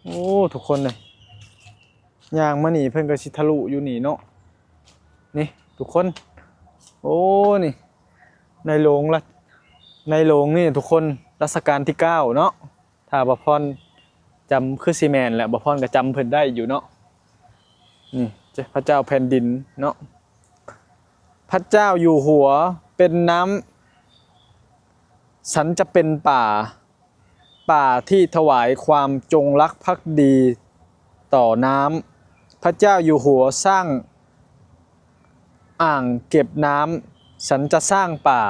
ໂອ້ ທຸກຄົນເອີຍ ຍ່າງມານີ້ເພິ່ນກໍຊິທະລຸຢູ່ນີ້ເນາະ ນີ້ທຸກຄົນ. ໂອ້ ນີ້ໃນໂລງລະ ໃນໂລງນີ້ທຸກຄົນ ລັດຊະການທີເກົ້າເນາະ. ຖ້າບ່າວພອນຈຳຄືຊິແມ່ນແຫຼະ ບ່າວພອນກໍຈຳເພິ່ນໄດ້ຢູ່ເນາະ. ນີ້ ພະເຈົ້າແຜ່ນດິນເນາະ. ພະເຈົ້າຢູ່ຫົວເປັນນ້ຳ ສັນຈະເປັນປ່າ ປ່າທີ່ຖວາຍຄວາມຈົງລັກພັກດີຕໍ່ນ້ຳ. ພະເຈົ້າຢູ່ຫົວສ້າງອ່າງເກັບນ້ຳ ສັນຈະສ້າງປ່າ.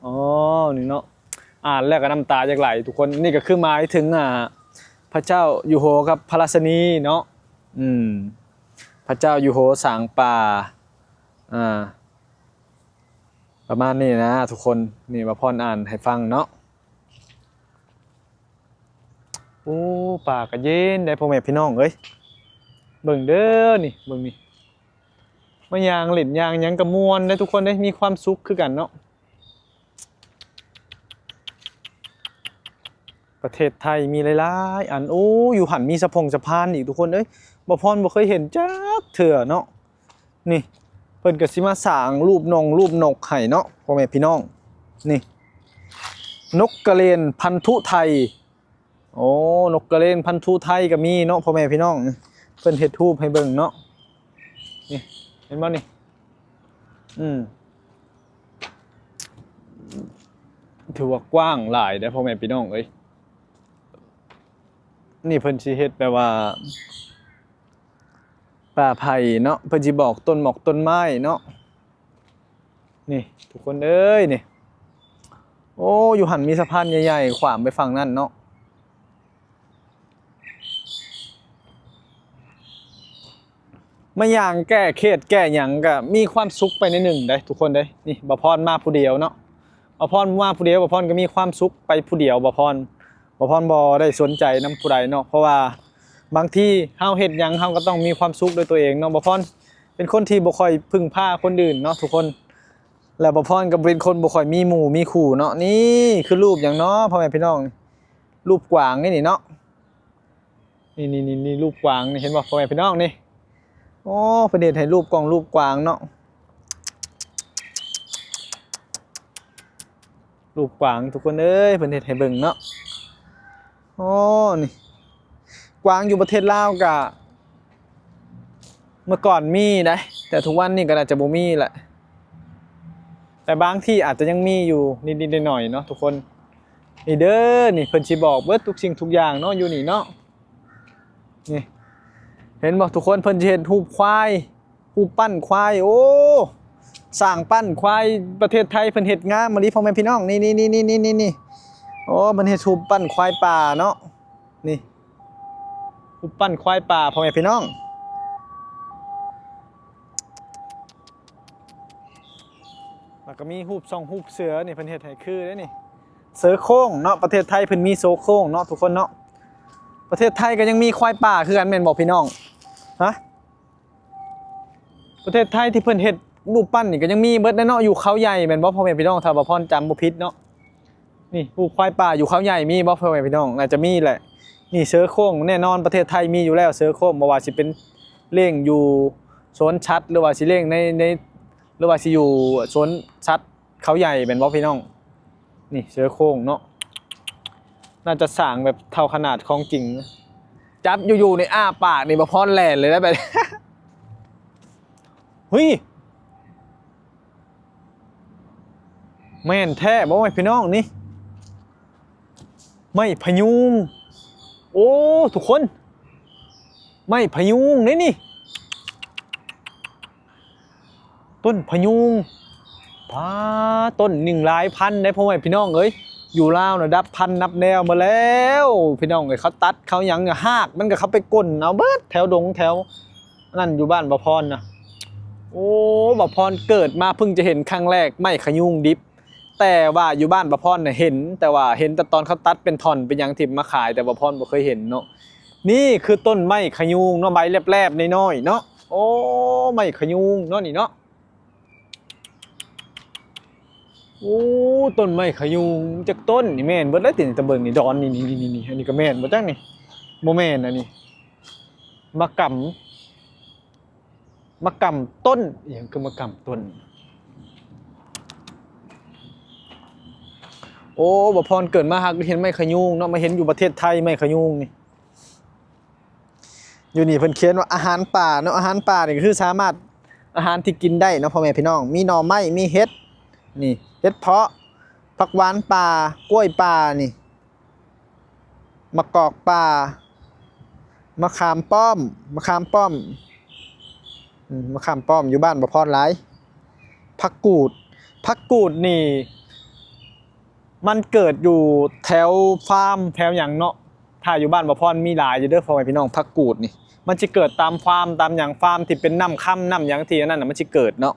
ອໍ ນີ້ເນາະ ອ່ານແລ້ວກໍນ້ຳຕາຢາກໄຫຼທຸກຄົນ. ນີ້ກໍຄືໝາຍເຖິງ ອ່າ ພະເຈົ້າຢູ່ຫົວກັບພະລາຊະນີເນາະ. ອືມ ພະເຈົ້າຢູ່ຫົວສ້າງປ່າ ອ່າ ປະມານນີ້ນະທຸກຄົນ. ນີ້ບ່າວພອນອ່ານໃຫ້ຟັງເນາະ. ໂອ້ ປ່າກໍເຢັນໄດ໋ ພໍ່ແມ່ພີ່ນ້ອງເອີຍ. ເບິ່ງເດີນີ້ ເບິ່ງນີ້ ມາຍ່າງຫຼິ້ນຍ່າງຫຍັງກໍມ່ວນໄດ໋ທຸກຄົນເດ້ ມີຄວາມສຸກຄືກັນເນາະ. ປະເທດໄທມີຫຼາຍໆອັນ. ໂອ້ ຢູ່ຫັ້ນມີສະພົງສະພານອີກທຸກຄົນເອີຍ. ບ່າວພອນບໍ່ເຄີຍເຫັນຈັກເທື່ອເນາະ. ນີ້ ເພິ່ນກໍຊິມາສ້າງຮູບນົງຮູບນົກໃຫ້ເນາະ ພໍ່ແມ່ພີ່ນ້ອງ. ນີ້ ນົກກະເລນພັນທຸໄທ. ໂອ້ ນົກກະເລນພັນທຸໄທກໍມີເນາະ ພໍ່ແມ່ພີ່ນ້ອງ. ນີ້ ເພິ່ນເຮັດຮູບໃຫ້ເບິ່ງເນາະ. ນີ້ ເຫັນບໍ່ນີ້? ອືມ ຖືວ່າກວ້າງຫຼາຍເດ້ ພໍ່ແມ່ພີ່ນ້ອງເອີຍ. ນີ້ເພິ່ນຊິເຮັດແບບວ່າ ປ່າໄຜ່ເນາະ ເພິ່ນຊິບອກຕົ້ນໝອກຕົ້ນໄມ້ເນາະ. ນີ້ທຸກຄົນເອີຍ ນີ້ ໂອ້ ຢູ່ຫັ້ນມີສະພານໃຫຍ່ໆ ຂວາມໄປຝັ່ງນັ້ນເນາະ. ມາຍ່າງແກ້ເຂດແກ້ຫຍັງກໍມີຄວາມສຸກໄປໜ້ອຍໜຶ່ງເດ້ທຸກຄົນເດ້. ນີ້ບ່າວພອນມາຜູ້ດຽວເນາະ ບ່າວພອນມາຜູ້ດຽວ ບ່າວພອນກໍມີຄວາມສຸກໄປຜູ້ດຽວ. ບ່າວພອນ ບ່າວພອນບໍ່ໄດ້ສົນໃຈນຳຜູ້ໃດເນາະ ເພາະວ່າບາງທີເຮົາເຮັດຫຍັງເຮົາກໍຕ້ອງມີຄວາມສຸກດ້ວຍຕົວເອງເນາະ. ບ່າວພອນເປັນຄົນທີ່ບໍ່ຄ່ອຍເພິ່ງພາຄົນອື່ນເນາະທຸກຄົນ ແລ້ວບ່າວພອນກໍເປັນຄົນບໍ່ຄ່ອຍມີໝູ່ມີຄູ່ເນາະ. ນີ້ຄືຮູບຫຍັງເນາະ ພໍ່ແມ່ພີ່ນ້ອງ? ຮູບກວາງນີ້ເນາະ. ນີ້ໆໆ ຮູບກວາງນີ້ ເຫັນບໍ່ ພໍ່ແມ່ພີ່ນ້ອງ? ນີ້ ໂອ້ ເພິ່ນເຮັດໃຫ້ຮູບກ້ອງຮູບກວາງເນາະ ຮູບກວາງທຸກຄົນເອີຍ ເພິ່ນເຮັດໃຫ້ເບິ່ງເນາະ. ໂອ້ ນີ້ ກວາງຢູ່ປະເທດລາວກະ ເມື່ອກ່ອນມີໄດ໋ ແຕ່ທຸກວັນນີ້ກໍໜ້າຈະບໍ່ມີແຫຼະ ແຕ່ບາງທີ່ອາດຈະຍັງມີຢູ່ນິດໆໜ້ອຍໆເນາະທຸກຄົນ. ນີ້ເດີ ນີ້ເພິ່ນຊິບອກເບິດທຸກສິ່ງທຸກຢ່າງເນາະ ຢູ່ນີ້ເນາະ. ນີ້ ເຫັນບໍ່ທຸກຄົນ? ເພິ່ນຊິເຮັດຮູບຄວາຍ ຮູບປັ້ນຄວາຍ. ໂອ້ ສ້າງປັ້ນຄວາຍປະເທດໄທເພິ່ນເຮັດງາມອີ່ຫຼີ ພໍ່ແມ່ພີ່ນ້ອງ. ນີ້ໆໆໆໆ ໂອ້ ເພິ່ນເຮັດຮູບປັ້ນຄວາຍປ່າເນາະ. ນີ້ ຮູບປັ້ນຄວາຍປ່າ ພໍ່ແມ່ພີ່ນ້ອງ. ແລ້ວກໍມີຮູບຊ່ອງຮູບເສືອນີ້ ເພິ່ນເຮັດໃຫ້ຄືເດ້ນີ້ ເສືອໂຄ່ງເນາະ. ປະເທດໄທເພິ່ນມີເສືອໂຄ່ງເນາະທຸກຄົນເນາະ. ປະເທດໄທກໍຍັງມີຄວາຍປ່າຄືກັນແມ່ນບໍ່ພີ່ນ້ອງ? ຮະ? ປະເທດໄທທີ່ເພິ່ນເຮັດຮູບປັ້ນນີ້ກໍຍັງມີເບິດແຫຼະເນາະ ຢູ່ເຂົາໃຫຍ່ແມ່ນບໍ່ ພໍ່ແມ່ພີ່ນ້ອງ? ຖ້າວ່າພອນຈຳບໍ່ຜິດເນາະ. ນີ້ ຮູບຄວາຍປ່າຢູ່ເຂົາໃຫຍ່ມີບໍ່ ພໍ່ແມ່ພີ່ນ້ອງ? ໜ້າຈະມີແຫຼະ. ນີ້ເສືອໂຄ່ງ ແນ່ນອນປະເທດໄທມີຢູ່ແລ້ວເສືອໂຄ່ງ ບໍ່ວ່າຊິເປັນລ້ຽງຢູ່ສວນສັດ ຫຼືວ່າຊິລ້ຽງໃນ ໃນ ຫຼືວ່າຊິຢູ່ສວນສັດເຂົາໃຫຍ່ແມ່ນບໍ່ພີ່ນ້ອງ? ນີ້ເສືອໂຄ່ງເນາະ ໜ້າຈະສ້າງແບບເທົ່າຂະໜາດຂອງຈິງ. ຈັບຢູ່ໆນີ້ອ້າປາກນີ້ ບໍ່ພອນແລ່ນເລີຍໄດ໋ ແບບ ເຮີ້ຍ ແມ່ນແທ້ບໍ່ແມ່ນພີ່ນ້ອງ? ນີ້ ໄມ້ພະຍຸງ. ໂອ້ ທຸກຄົນ ໄມ້ພະຍຸງເດ້ນີ້ ຕົ້ນພະຍຸງ. ປາ ຕົ້ນໜຶ່ງຫຼາຍພັນໄດ໋ ພໍ່ແມ່ພີ່ນ້ອງເອີຍ. ຢູ່ລາວນະ ດັບພັນນັບແນວມາແລ້ວ ພີ່ນ້ອງເອີຍ. ເຂົາຕັດເຂົາຫຍັງ ຮາກມັນກໍເຂົາໄປກົ້ນເອົາເບິດ ແຖວດົງແຖວ ອັນນັ້ນ ຢູ່ບ້ານບ່າວພອນນະ. ໂອ້ ບ່າວພອນເກີດມາເພິ່ງຈະເຫັນຄັ້ງແລກ ໄມ້ຂະຍຸງດິບ. ແຕ່ວ່າຢູ່ບ້ານບ່າວພອນນະເຫັນ ແຕ່ວ່າເຫັນແຕ່ຕອນເຂົາຕັດເປັນທ່ອນເປັນຫຍັງຖິ້ມມາຂາຍ ແຕ່ບ່າວພອນບໍ່ເຄີຍເຫັນເນາະ. ນີ້ຄືຕົ້ນໄມ້ຂະຍຸງເນາະ ໃບແຫຼບໆນ້ອຍໆເນາະ. ໂອ້ ໄມ້ຂະຍຸງເນາະ ນີ້ເນາະ. ໂອ້ ຕົ້ນໄມ້ຂະຍຸງຈັກຕົ້ນນີ້ ແມ່ນເບິດແລ້ວຕິ ຕາເບິ່ງນີ້ ດອນນີ້ ນີ້ໆໆ ອັນນີ້ກໍແມ່ນບໍ່ຈັກນີ້. ບໍ່ແມ່ນອັນນີ້ ໝາກກຳ ໝາກກຳຕົ້ນ ອີຫຍັງຄືໝາກກຳຕົ້ນ? ໂອ້ ບ່າວພອນເກີດມາຫາກໄດ້ເຫັນໄມ້ຂະຍູງເນາະ ມາເຫັນຢູ່ປະເທດໄທໄມ້ຂະຍູງນີ້. ຢູ່ນີ້ເພິ່ນຂຽນວ່າອາຫານປ່າເນາະ ອາຫານປ່ານີ້ກໍຄືສາມາດ ອາຫານທີ່ກິນໄດ້ເນາະ ພໍ່ແມ່ພີ່ນ້ອງ ມີໜໍ່ໄມ້ ມີເຫັດ ນີ້ ເຫັດເຜາະ ຜັກຫວານປ່າ ກ້ວຍປ່ານີ້ ໝາກກອກປ່າ ມະຂາມປ້ອມ ມະຂາມປ້ອມ ອືມ ມະຂາມປ້ອມຢູ່ບ້ານບ່າວພອນຫຼາຍ ຜັກກູດ ຜັກກູດນີ້ ມັນເກີດຢູ່ແຖວຟາມແຖວຫຍັງເນາະ ຖ້າຢູ່ບ້ານບ່າວພອນມີຫຼາຍຢູ່ເດີພໍ່ແມ່ພີ່ນ້ອງ ຜັກກູດນີ້ ມັນຊິເກີດຕາມຟາມຕາມຫຍັງ ຟາມທີ່ເປັນນ້ຳຄຳນ້ຳຫຍັງທີ່ອັນນັ້ນນະ ມັນຊິເกิດເນາະ.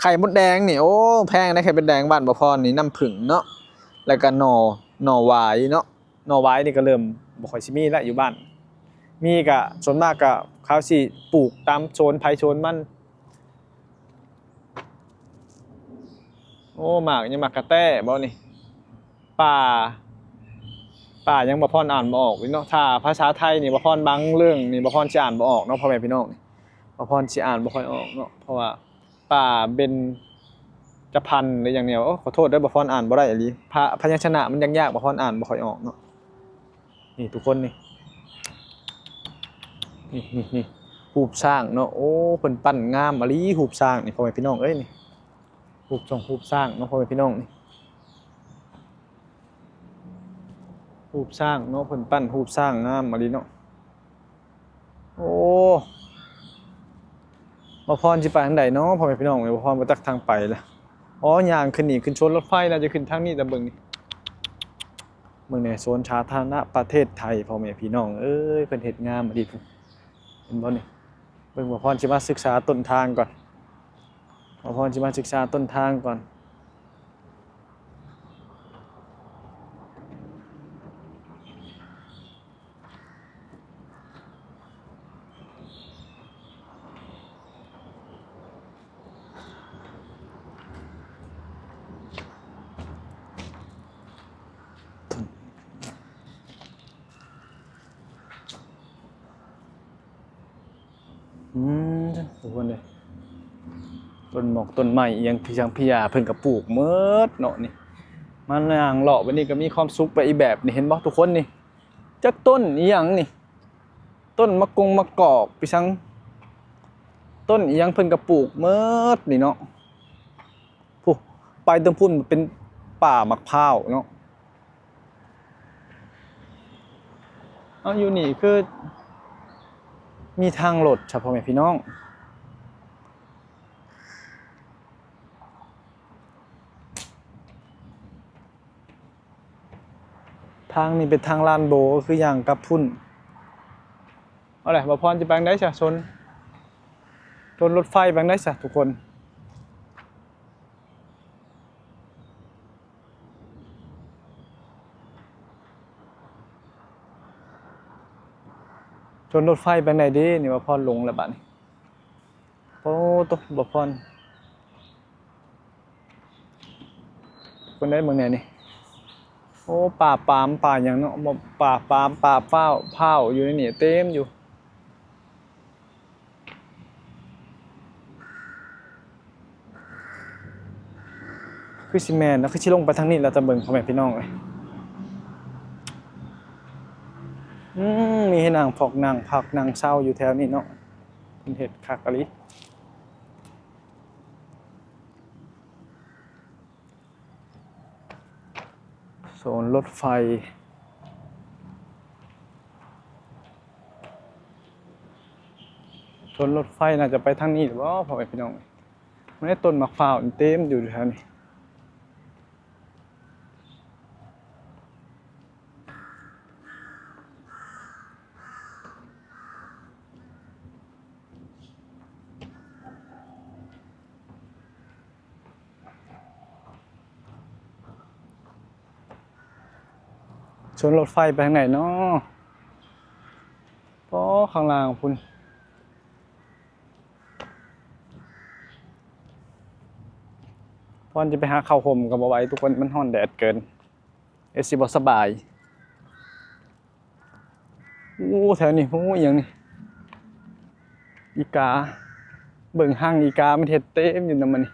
ໄຂ່ມົດແດງນີ້ ໂອ້ ແພງໃດ໋ ໄຂ່ມົດແດງບ້ານບ່າວພອນນີ້ ນ້ຳຜຶ້ງເນາະ ແລ້ວກໍໜໍ່ ໜໍ່ຫວາຍເນາະ ໜໍ່ຫວາຍນີ້ກໍເລີ່ມບໍ່ຄ່ອຍຊິມີແລ້ວຢູ່ບ້ານ ມີກໍສ່ວນມາກກໍເຂົາຊິປູກຕາມໂຊນໃຜໂຊນມັນ. ໂອ້ ໝາກຫຍັງ ໝາກກະແຕ້ບໍ່ນີ້ ປ່າ ປ່າຫຍັງ ບ່າວພອນອ່ານບໍ່ອອກເນາະ ຖ້າພາສາໄທນີ້ ບ່າວພອນບາງເລື່ອງນີ້ ບ່າວພອນຊິອ່ານບໍ່ອອກເນາະ ພໍ່ແມ່ພີ່ນ້ອງ ບ່າວພອນຊິອ່ານບໍ່ຄ່ອຍອອກເນາະ ເພາະວ່າປ່າເບັນຈະພັນ ຫຼືຫຍັງນີ້ ໂອ້ ຂໍໂທດເດີ ບ່າວພອນອ່ານບໍ່ໄດ້ອີ່ຫຼີ ພະ ພະຍັນຊະນະມັນຍາກໆ ບ່າວພອນອ່ານບໍ່ຄ່ອຍອອກເນາະ. ນີ້ທຸກຄົນນີ້ ນີ້ ນີ້ ຮູບຊ້າງເນາະ ໂອ້ ເພິ່ນປັ້ນງາມອີ່ຫຼີ ຮູບຊ້າງນີ້ ພໍ່ແມ່ພີ່ນ້ອງເອີຍ ນີ້ ຮູບຊົງຮູບຊ້າງເນາະ ພໍ່ແມ່ພີ່ນ້ອງ ນີ້ ຮູບຊ້າງເນາະ ເພິ່ນປັ້ນຮູບຊ້າງງາມອີ່ຫຼີເນາະ. ໂອ້ ບ່າວພອນຊິໄປທາງໃດເນາະ ພໍ່ແມ່ພີ່ນ້ອງເອີຍ ບ່າວພອນບໍ່ຈັກທາງໄປລະ ອໍ ຍ່າງຂຶ້ນນີ້ ຂຶ້ນສວນລົດໄຟ ແລ້ວຈະຂຶ້ນທາງນີ້ ແຕ່ເບິ່ງນີ້ ເບິ່ງແດ່ ສວນສາທາລະນະປະເທດໄທ ພໍ່ແມ່ພີ່ນ້ອງເອີຍ ເພິ່ນເຮັດງາມອີ່ຫຼີພຸ້ນ ເຫັນບໍ່ນີ້ ເບິ່ງ ບ່າວພອນຊິມາສຶກສາຕົ້ນທາງກ່ອນ ບ່າວພອນຊິມາສຶກສາຕົ້ນທາງກ່ອນ. ອືມ ທຸກຄົນເອີຍ ຕົ້ນໝອກຕົ້ນໄມ້ອີ່ຫຍັງ ພິສັງພິຢາ ເພິ່ນກໍປູກໝົດເນາະນີ້ ມາຍ່າງເລາະແບບນີ້ກໍມີຄວາມສຸກໄປອີກແບບນີ້ ເຫັນບໍ່ທຸກຄົນນີ້ ຈັກຕົ້ນອີ່ຫຍັງນີ້ ຕົ້ນໝາກກົງໝາກກອກ ພິສັງ ຕົ້ນອີ່ຫຍັງເພິ່ນກໍປູກໝົດນີ້ເນາະ ພຸ້ນ ໄປເຖິງພຸ້ນເປັນປ່າໝາກພ້າວເນາະ. ເອົ້າ ຢູ່ນີ້ຄືມີທາງລົດຊະ ພໍ່ແມ່ພີ່ນ້ອງ ທາງນີ້ເປັນທາງລານໂບ ຄືຍ່າງກັບພຸ້ນ. ເອົາແຫຼະ ບ່າວພອນຈະໄປທາງໃດຊະ? ຊົນ ຊົນລົດໄຟໄປທາງໃດຊະທຸກຄົນ? ຊົນລົດໄຟໄປທາງໃດເດ? ນີ້ບ່າວພອນຫຼົງແລ້ວບາດນີ້. ໂອ້ໂຕ ບ່າວພອນ ຄົນໃດເບິ່ງແດ່ນີ້. ໂອ້ ປ່າປາມ ປ່າຫຍັງເນາະ ບໍ່ ປ່າປາມ ປ່າພ້າວ ພ້າວຢູ່ໃນນີ້ເຕັມຢູ່. ຄືຊິແມ່ນເນາະ ຄືຊິລົງໄປທາງນີ້ແລ້ວ ຕາເບິ່ງ ພໍ່ແມ່ພີ່ນ້ອງເອີຍ. ອືມ ມີໃຫ້ນັ່ງພັກ ນັ່ງພັກນັ່ງເຊົາຢູ່ແຖວນີ້ເນາະ ເພິ່ນເຮັດຄັກອີ່ຫຼີ. ໂຊນລົດໄຟ ໂຊນລົດໄຟໜ້າຈະໄປທາງນີ້ບໍ ພໍ່ແມ່ພີ່ນ້ອງ. ມັນໄດ້ຕົ້ນໝາກພ້າວເຕັມຢູ່ແຖວນີ້. ຊົນລົດໄຟໄປທາງໃດເນາະ? ປໍ ຂ້າງລ່າງພຸ້ນ. ພອນຈະໄປຫາເຂົ້າຮົ່ມກໍບໍ່ໄຫວທຸກຄົນ ມັນຮ້ອນແດດເກີນ ເອ ຊິບໍ່ສະບາຍ. ໂ ໂອ້ ແຖວນີ້ ໂອ້ ອີ່ຫຍັງນີ້ ອີກາ ເບິ່ງຮັງອີກາ ມັນເຮັດເຕັມຢູ່ນຳມັນນີ້.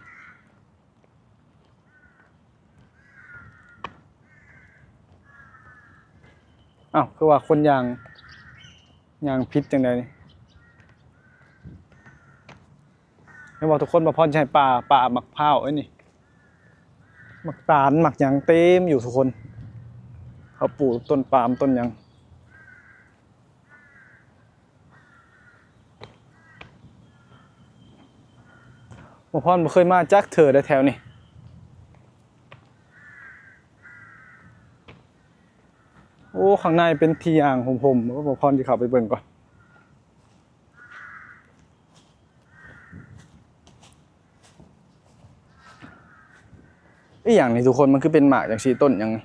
ອ້າວ ຄືວ່າຄົນຍ່າງ ຍ່າງຜິດຈັ່ງໃດນີ້? ແມ່ນບໍ່ທຸກຄົນ? ບ່າວພອນຊິໃຫ້ປ່າ ປ່າໝາກພ້າວໄອ້ນີ້ ໝາກຕານ ໝາກຫຍັງເຕັມຢູ່ທຸກຄົນ ເຂົາປູກຕົ້ນປາມຕົ້ນຫຍັງ. ບ່າວພອນບໍ່ເຄີຍມາຈັກເທື່ອໃດແຖວນີ້. ໂອ້ ຂ້າງໃນເປັນທີ່ຍ່າງຮົ່ມໆ ບ່າວພອນຊິເຂົ້າໄປເບິ່ງກ່ອນ. ອີ່ຫຍັງນີ້ທຸກຄົນ? ມັນຄືເປັນໝາກຈັ່ງຊີ້? ຕົ້ນຫຍັງນີ້?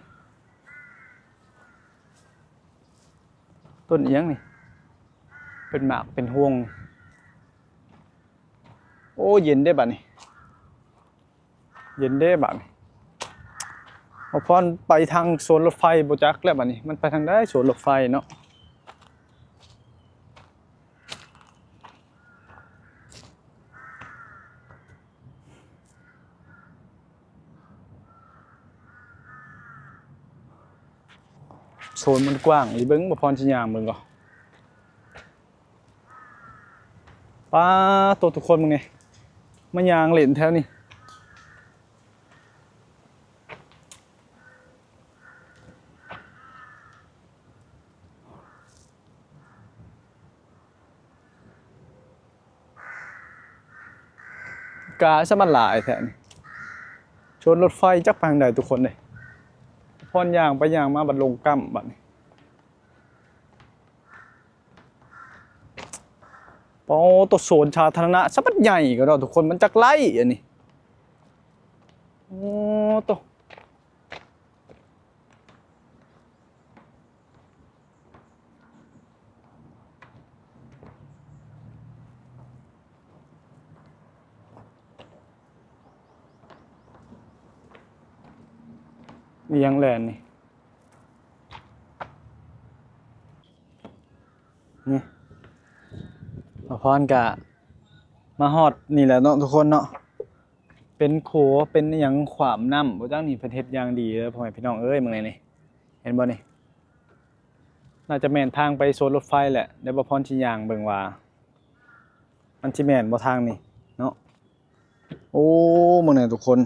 ຕົ້ນອີ່ຫຍັງນີ້? ເປັນໝາກເປັນຮວງ. ໂອ້ ເຢັນເດ້ບາດນີ້ ເຢັນເດ້ບາດນີ້. ບ່າວພອນໄປທາງສວນລົດໄຟບໍ່ຈັກແລ້ວບາດນີ້ ມັນໄປທາງໃດສວນລົດໄຟເນາະ? ໂຊນມັນກວ້າງອີ່ຫຼີ ເບິ່ງ ບ່າວພອນຊິຍ່າງເບິ່ງກ່ອນ. ປາໂຕ ທຸກຄົນເບິ່ງນີ້ ມາຍ່າງຫຼິ້ນແຖວນີ້. ກາຊະມັນຫຼາຍແທ້ນີ້ ຊົນລົດໄຟຈັກໄປທາງໃດທຸກຄົນເດ້. ພອນຍ່າງໄປຍ່າງມາບັດລົງກ້ຳບັດນີ້. ໂອ້ ໂຕ ໂຊນສາທາລະນະຊະບັດໃຫຍ່ກໍດອກທຸກຄົນ ມັນຈັກໄລ່ອັນນີ້. ໂອ້ ໂຕ. ອີ່ຫຍັງແລ່ນນີ້? ນີ້ ບ່າວພອນກະມາຮອດນີ້ແຫຼະເນາະທຸກຄົນເນາະ. ເປັນຂົວເປັນອີ່ຫຍັງຂວາມນ້ຳບໍ່ຈັກນີ້ ເພິ່ນເຮັດຢ່າງດີເດີ ພໍ່ແມ່ພີ່ນ້ອງເອີຍ. ເບິ່ງແດ່ນີ້ ເຫັນບໍ່ນີ້? ໜ້າຈະແມ່ນທາງໄປສວນລົດໄຟແຫຼະ. ດຽວບ່າວພອນຊິຍ່າງເບິ່ງວ່າ ມັນຊິແມ່ນບໍ່ທາງນີ້ເນາະ. ໂອ້ ເບິ່ງແດ່ທຸກຄົນ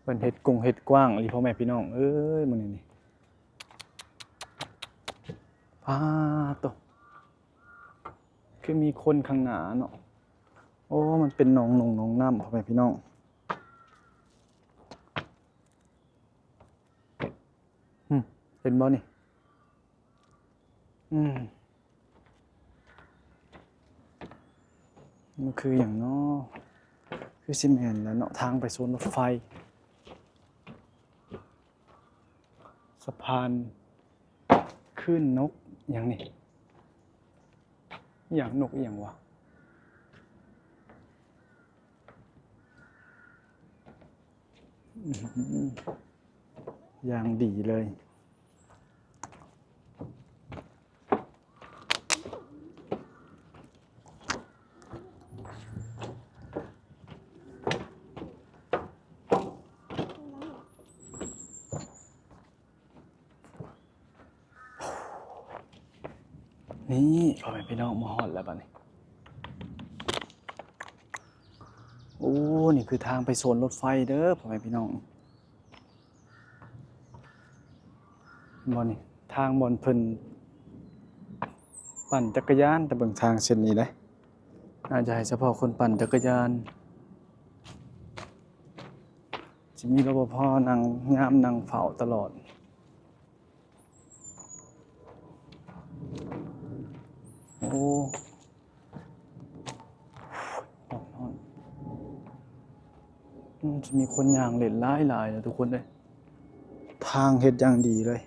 ເພິ່ນເຮັດກວ້າງເຮັດກວ້າງອີ່ຫຼີ ພໍ່ແມ່ພີ່ນ້ອງເອີຍ. ມື້ນີ້ນີ້ ປາໂຕ ຄືມີຄົນຂ້າງໜ້າເນາະ. ໂອ້ ມັນເປັນໜອງນົງໜອງນ້ຳ ພໍ່ແມ່ພີ່ນ້ອງ. ຫຶ ເຫັນບໍ່ນີ້? ອືມ ມັນຄືຫຍັງເນາະ? ຄືຊິແມ່ນແຫຼະເນາະ ທາງໄປສວນລົດໄຟ. ສະພານຄື້ນນົກຫຍັງນີ້? ອີ່ຫຍັງ ນົກອີ່ຫຍັງວະ? ອືມ ຢ່າງດີເລີຍ. ນີ້ ພໍ່ແມ່ພີ່ນ້ອງ ມາຮອດແລ້ວບັດນີ້. ໂອ້ ນີ້ຄືທາງໄປສວນລົດໄຟເດີ ພໍ່ແມ່ພີ່ນ້ອງ. ເຫັນບໍ່ນີ້ ທາງບ່ອນເພິ່ນປັ່ນຈັກກະຍານ. ແຕ່ເບິ່ງທາງເສັ້ນນີ້ເດ້ ໜ້າຈະໃຫ້ສະເພາະຄົນປັ່ນຈັກກະຍານ. ຊິມີ ລປພ ນັ່ງຍາມ ນັ່ງເຝົ້າຕະຫຼອດ. ໂອ້ ຮ້ອນໆ. ອືມ ຊິມີຄົນຍ່າງເຫຼັ້ນຫຼາຍໆເລີຍທຸກຄົນເອີຍ. ທາງເຮັດຢ່າງດີເລີຍ.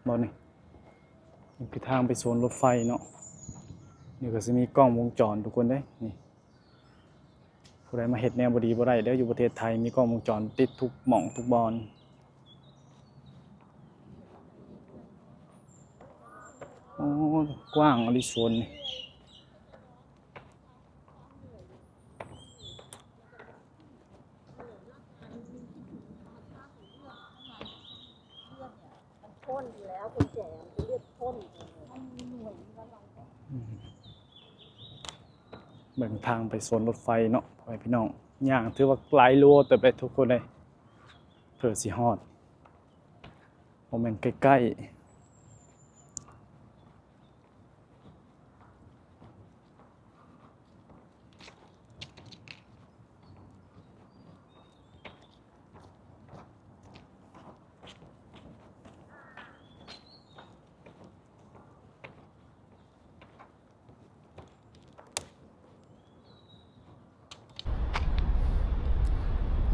ບໍ່ນີ້ ນີ້ຄືທາງໄປສວນລົດໄຟເນາະ. ນີ້ກໍຊິມີກ້ອງວົງຈອນທຸກຄົນເດ້ ນີ້ ຜູ້ໃດມາເຮັດແນວບໍ່ດີບໍ່ໄດ້ເດີ້ ຢູ່ປະເທດໄທມີກ້ອງວົງຈອນຕິດທຸກໝ່ອງທຸກບ່ອນ. ໂອ້ ກວ້າງອີ່ຫຼີສວນນີ້. ເບິ່ງທາງໄປສວນລົດໄຟເນາະ ພໍ່ແມ່ພີ່ນ້ອງ ຍ່າງຖືວ່າຫຼາຍໂລເຕີບເດ້ທຸກຄົນເອີຍ ເພື່ອຊິຮອດ ບໍ່ແມ່ນໃກ້ໆ.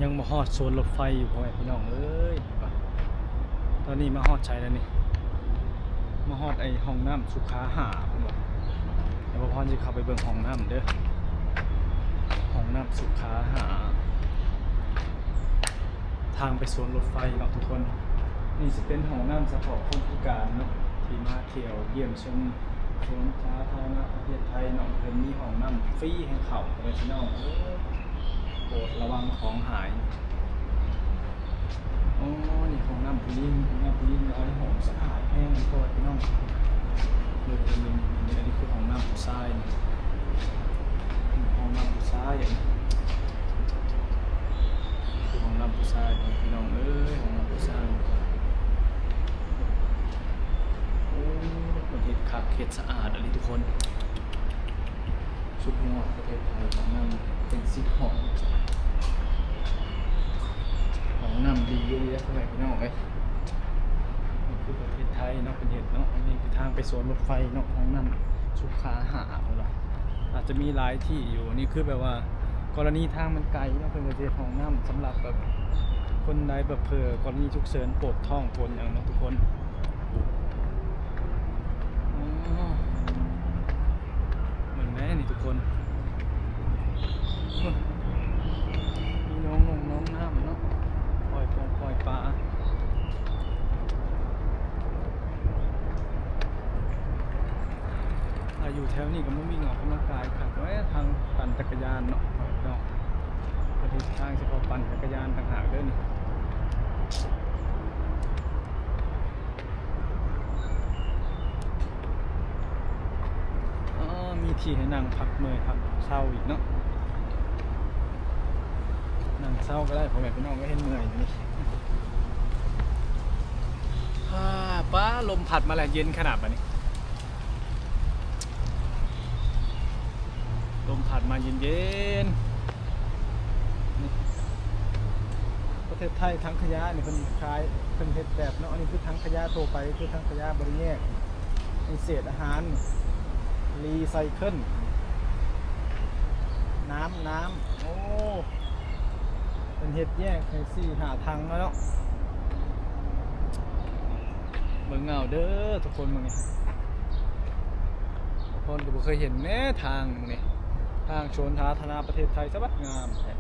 ຍັງບໍ່ຮອດສວນລົດໄຟຢູ່ ພໍ່ແມ່ພີ່ນ້ອງເອີຍ. ຕອນນີ້ມາຮອດໃສແລ້ວນີ້? ມາຮອດໄອ້ຫ້ອງນ້ຳສຸຂາຫ້າພຸ້ນວ່າ. ດຽວບ່າວພອນຊິເຂົ້າໄປເບິ່ງຫ້ອງນ້ຳເດີ້ ຫ້ອງນ້ຳສຸຂາຫ້າ ທາງໄປສວນລົດໄຟເນາະທຸກຄົນ. ນີ້ຊິເປັນຫ້ອງນ້ຳສະເພາະຄົນພິການເນາະ ທີ່ມາທ່ຽວຢ້ຽມຊົມສວນສາທາລະນະປະເທດໄທເນາະ. ເພິ່ນມີຫ້ອງນ້ຳຟຣີໃຫ້ເຂົ້າ ພໍ່ແມ່ພີ່ນ້ອງເອີຍ ໂປດລະວັງຂອງຫາຍ. ອໍ ນີ້ຫ້ອງນ້ຳຜູ້ຍິງ ຫ້ອງນ້ຳຜູ້ຍິງ ລາຍຫ້ອງສະອາດແຮງ ພໍ່ແມ່ພີ່ນ້ອງ. ເບິ່ງໆໆ ອັນນີ້ຄືຫ້ອງນ້ຳຜູ້ຊາຍ ຫ້ອງນ້ຳຜູ້ຊາຍ ອັນນີ້ຄືຫ້ອງນ້ຳຜູ້ຊາຍ ພີ່ນ້ອງເອີຍ ຫ້ອງນ້ຳຜູ້ຊາຍ. ໂອ້ ເພິ່ນເຮັດຄັກເຮັດສະອາດອີ່ຫຼີທຸກຄົນ. ສຸດຍອດ ປະເທດໄທ ຫ້ອງນ້ຳເປັນສິບຫ້ອງ ຫ້ອງນ້ຳດີອີ່ຫຼີເດ້ ພໍ່ແມ່ພີ່ນ້ອງເອີຍ. ນີ້ຄືປະເທດໄທເນາະ ເພິ່ນເຮັດເນາະ. ອັນນີ້ຄືທາງໄປສວນລົດໄຟເນາະ ຫ້ອງນ້ຳສຸຂາຫ້າພຸ້ນລະ. ອາດຈະມີຫຼາຍທີ່ຢູ່ ນີ້ຄືແບບວ່າ ກໍລະນີທາງມັນໄກເນາະ ເພິ່ນກໍຊິເຮັດຫ້ອງນ້ຳສຳລັບແບບຄົນໃດແບບເຜື່ອກໍລະນີສຸກເສີນ ປວດທ້ອງປວດຫຍັງເນາະທຸກຄົນ. ອໍ ເບິ່ງແດ່ນີ້ທຸກຄົນ ໂອ້ຍ ມີໜອງນົງໜອງນ້ຳເນາະ ປ່ອຍປົງປ່ອຍປາ. ຖ້າຢູ່ແຖວນີ້ກໍມາວິ່ງອອກກຳລັງກາຍຄັກແຫຼະ ທາງປັ່ນຈັກກະຍານເນາະ ເນາະ ປະເທດທາງສະເພາະປັ່ນຈັກກະຍານຕ່າງຫາກເດີ້ນີ້. ອໍ ມີທີ່ໃຫ້ນັ່ງພັກເມື່ອຍພັກເຊົາອີກເນາະ ນັ່ງເຊົາກໍໄດ້ ພໍ່ແມ່ພີ່ນ້ອງກໍເຫັນເມື່ອຍຢູ່ນີ້. ອາ ປ້າ ລົມພັດມາແລ້ວ ເຢັນຂະໜາດບາດນີ້ ລົມພັດມາເຢັນໆ. ປະເທດໄທຖັງຂະຫຍະນີ້ເພິ່ນຂາຍ ເພິ່ນເຮັດແບບເນາະ ອັນນີ້ຄືຖັງຂະຫຍະທົ່ວໄປ ຄືຖັງຂະຫຍະບໍ່ໄດ້ແຍກ ເປັນເສດອາຫານ ຣີໄຊເຄິນ ນ້ຳ ນ້ຳ ໂອ້ ເພິ່ນເຮັດແຍກໃຫ້ສີ່ຫ້າຖັງແລ້ວເນາະ. ເບິ່ງເອົາເດີ້ທຸກຄົນ ເບິ່ງນີ້ ບາງຄົນກໍບໍ່ເຄີຍເຫັນແນ່ທາງນີ້ ທາງສວນສາທາລະນະປະເທດໄທສະບັດງາມແທ້.